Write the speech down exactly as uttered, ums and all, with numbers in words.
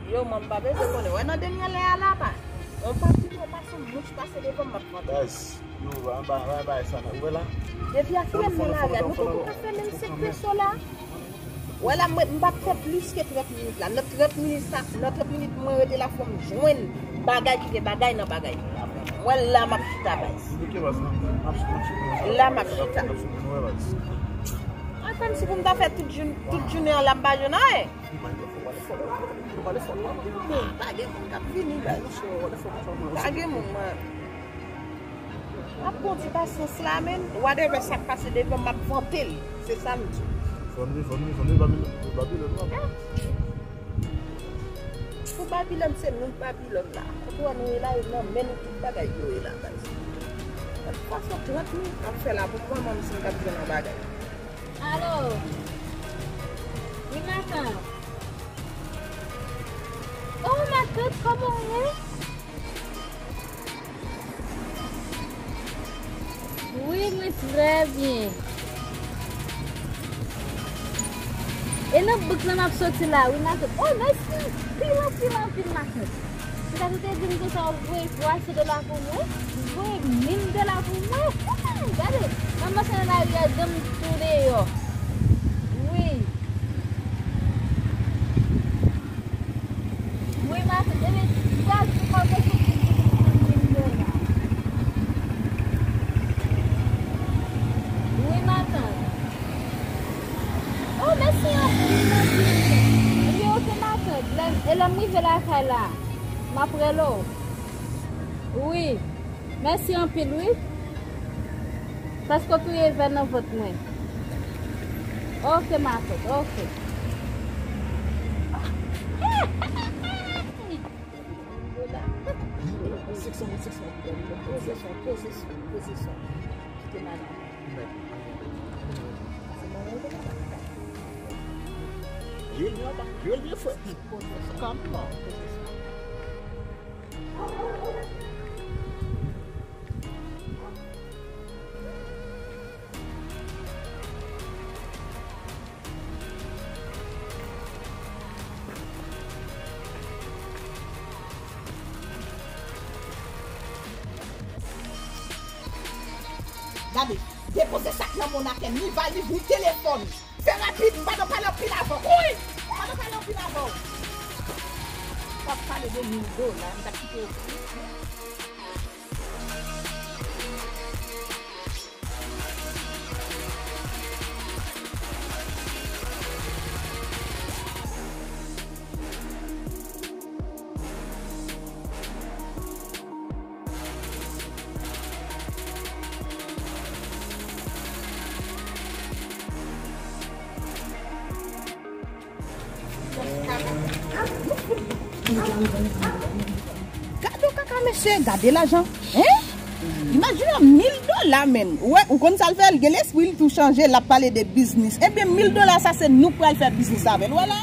Yo, mwen m pa bezwen konnen. Wè nan dènye lè a la, pa. On pa pito pase mouch pase devan m, m ap vante. Guys, yo, anba, anba, anba, sa nan, ou wè la? Depi a fè m nan lari a, nou poko ka fè menm senk peso la. Wè la, mwen, m p ap fè plis ke trant minit la. Nan trant minit sa, nan trant minit mwen rete la, fò m jwenn bagay ki gen bagay nan bagay la. Mwen la, m ap chita, guys. La, m ap chita. A, kòmsi pou m ta fè tout joun-, tout jounen an la, m pa jwenn anyen. Pa gen moun k ap vini, guys. Pa gen moun, man. M ap kondi pasyans la, men whatever sa k pase devan m, m ap vante l. Se sa m di. Fò n ri, fò n ri, fò n ri Babilòn, Babilòn, non? Pou Babilòn, se nou Babilòn la. Kote w wè nou ye la, e nan men nou tout bagay yo ye la, guys. Yon fason trant minit m ap fè la pou mwen, mwen menm si m t ap jwenn yon bagay. Alo? Wi, matant. Oh, matant, kòman w ye? Wi, mwen trè byen. E nan bouk lan m ap soti la, wi, matant. Oh, mèsi anpil, anpil, anpil, matant. Sètadi ou te di m konsa w ap voye twa san dola pou mwen, ou voye mil dola pou mwen. Hmm, gade, m ap mache nan lari a, janm tou deyò. Wi. Wi, matant. Ebyen, gaz ou pa bezwen pou mil dola. Wi, matant. Oh, mèsi anpil, mèsi. Ebyen, oke, matant. Lè, e lè m rive lakay la, m ap rele w. Wi. Mèsi anpil, wi. Paske w touye vè nan vant mwen. Oke, matant, oke. Poze sou, poze sou, poze sou. Kite madanm. Junior, junior, frè. Poze sou. Come on. Gade, depoze sak nan men w atè, ni val, ni boul telefòn. Fè rapid, m pa nan pale anpil avè w. Wi! M pa nan pale anpil avè w. W ap pale de mil dola, m t ap kite w. Gade w kaka mesye, gade lajan. Hein? Imajine w, mil dola menm. Ou wè, ou konn sa l fè, l gen lespri, l tou chanje, l ap pale de biznis. Ebyen, mil dola sa, se nou k pral fè biznis avè l. Ou wè la?